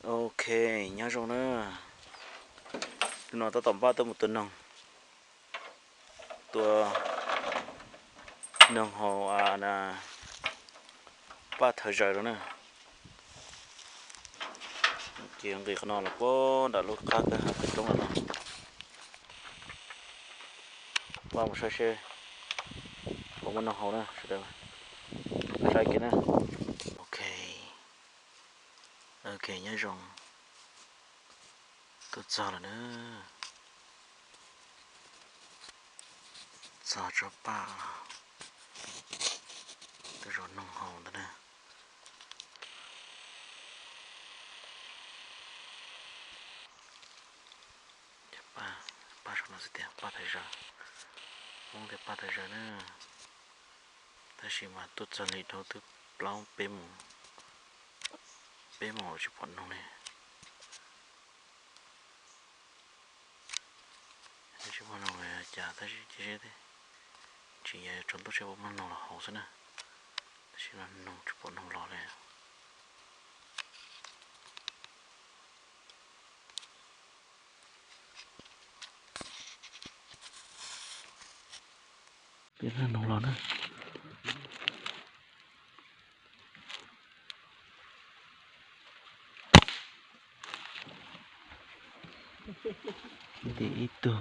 Ok, nyob zoo na. Hnub no tab tom npaj tuaj mus tua noog, tua noog haus paj thawv zaws rau na. Ces nqis qhov no los puag nram lub qab kawg hav pem roob los no. Npaj mus saib seb puas muaj noog haus na sawv daws. Saib kiag na. Ok. Ok, nyob zoo. Tuaj txog lawm na. Txog tsob paj, tuaj zov noog haus ntawd na. Paj, paj saum no xwb tiag, paj thawv zaws. Hmoob tias paj thawv zaws na. Tab sis mas tuaj txog li dhau twb plaub peb moos, peb moos tsis pom noog li. Tsis pom noog li cas tab sis cia seb, tsis yog tsaus ntuj seb puas muaj noog los haus xwb na. Tab sis los noog tsis pom noog los li. Peb laj noog los na. Ntim ib tug.